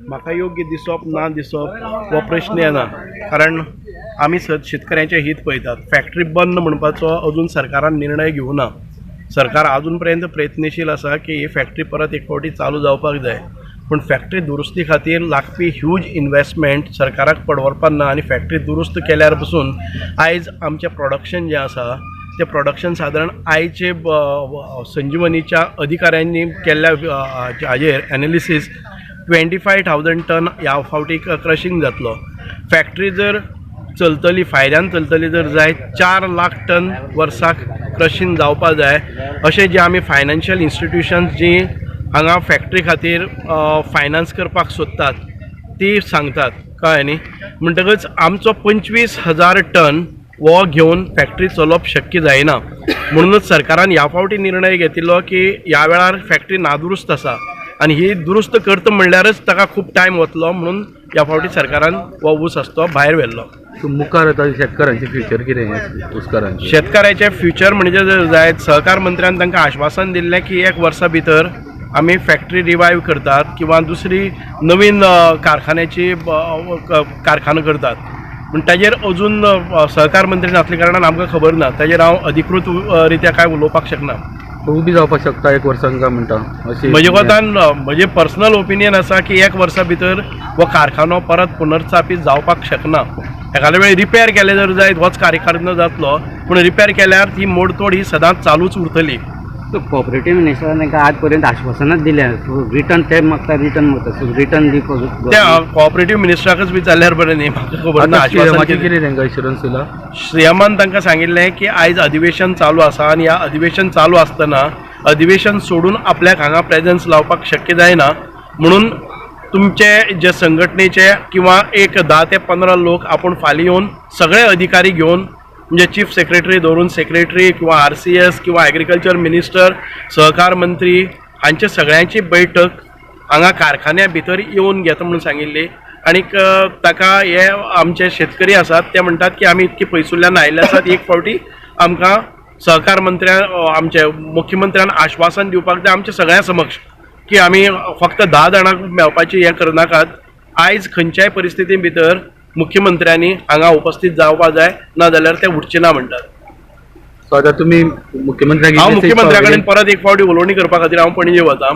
म्हाका योग्य दिसप ना दिसप हो प्रश्न येना, कारण आमी शेतकऱ्यांचें हीत पळयतात. फॅक्टरी बंद म्हणपाचो अजून सरकारान निर्णय घेवना. सरकार अजून पर्यंत प्रयत्नशील आसा की ही फॅक्टरी परत एक फावटी चालू जावपाक जाय, पूण फॅक्टरी दुरुस्ती खातीर लागपी ह्यूज इन्वेस्टमेंट सरकाराक परवडपाक ना आनी फॅक्टरी दुरुस्त केल्यार पसून आयज आमचें प्रोडक्शन जें आसा तें प्रोडक्शन सादारण आयचे संजीवनीच्या अधिकाऱ्यांनी केल्ल्या हाजेर एनालिसीस 25,000 टन ह्या फावटी क्रशिंग जातलो. फॅक्टरी जर चलतली, फायद्यान चलतली जर जाय 4 लाख टन वर्साक क्रशिंग जावपा जाय. अशें जे आमी फायनान्शियल इन्स्टिट्युशन्स जी हांगा फॅक्टरी खातीर फायनान्स करपाक सोदतात ती सांगतात, कळ्ळें न्ही. म्हणटकच आमचो 25,000 टन हो घेवन फॅक्टरी चलोवप शक्य जायना. म्हणूनच सरकारान ह्या फावटी निर्णय घेतिल्लो की ह्या वेळार फॅक्टरी नादुरुस्त आसा आनी ही दुरुस्त करता म्हणल्यारच ताका खूब टायम वतलो, म्हणून ह्या फावटी सरकारान हो ऊस आसा तो भायर व्हेल्लो. मुखार आतां शेतकारांचें फ्युचर कितें? ऊसकारांचें शेतकारांचें फ्युचर म्हणजे जर जायत, सहकार मंत्र्यान तांकां आश्वासन दिल्लें की 1 वर्सा भितर आमी फॅक्टरी रिवायव करतात किंवा दुसरी नवीन कारखान्याची कारखानो करतात. पूण ताजेर अजून सहकार मंत्री नासल्या कारणान आमकां खबर ना, ताजेर हांव अधिकृत रित्या कांय उलोवपाक शकना. उबी जावपाक शकता 1 वर्सान काय म्हणटा? अशी म्हजे कोतान म्हजें पर्सनल ओपिनियन आसा की 1 वर्सा भितर हो कारखानो परत पुनर्स्थापीत जावपाक शकना. एखाद्या वेळी रिपेर केले जर जायत होच कारखानो जातलो, पूण रिपेर केल्यार ती मोडतोड ही सदांच चालूच उरतली. कॉपरेटीव मिनिस्टरान तांकां आज पर्यंत आश्वासनाच दिलें, रिटर्न ते मागता, रिटर्न मागता, रिटर्न दी. ते कॉपरेटीव मिनिस्टराकच विचारल्यार बरें न्ही, म्हाका खबर ना. आश्वासन कितें तांकां इन्शुरन्स दिला? सीएमान तांकां सांगिल्लें की आयज अधिवेशन चालू आसा आनी ह्या अधिवेशन चालू आसतना अधिवेशन सोडून आपल्याक हांगा प्रेजन्स लावपाक शक्य जायना, म्हणून तुमचे जे संघटनेचे किंवा एक 10 ते 15 लोक आपूण फाल्यां येवन सगळे अधिकारी घेवन, म्हणजे चीफ सेक्रेटरी धरून सेक्रेटरी किंवा RCS किंवा एग्रीकल्चर मिनिस्टर, सहकार मंत्री हांचे सगळ्यांची बैठक हांगा कारखान्या भितर येवन घेता म्हणून सांगिल्ली. आनीक ताका हे आमचे शेतकरी आसात ते म्हणटात की आमी इतके पयसुल्ल्यान आयिल्ले आसात, एक फावटी आमकां सहकार मंत्र्यान आमचे मुख्यमंत्र्यान आश्वासन दिवपाक जाय आमच्या सगळ्यां समक्ष की आमी फक्त 10 जाणांक मेळपाची हें करनाकात. आयज खंयच्याय परिस्थिती भितर मुख्यमंत्र्यांनी हांगा उपस्थित जावपा जाय, ना जाल्यार ते उठचे ना म्हणटात. सो आतां तुमी मुख्यमंत्र्याक हांव मुख्यमंत्र्या कडेन परत एक फावटी उलोवणी करपा खातीर हांव पणजे वता.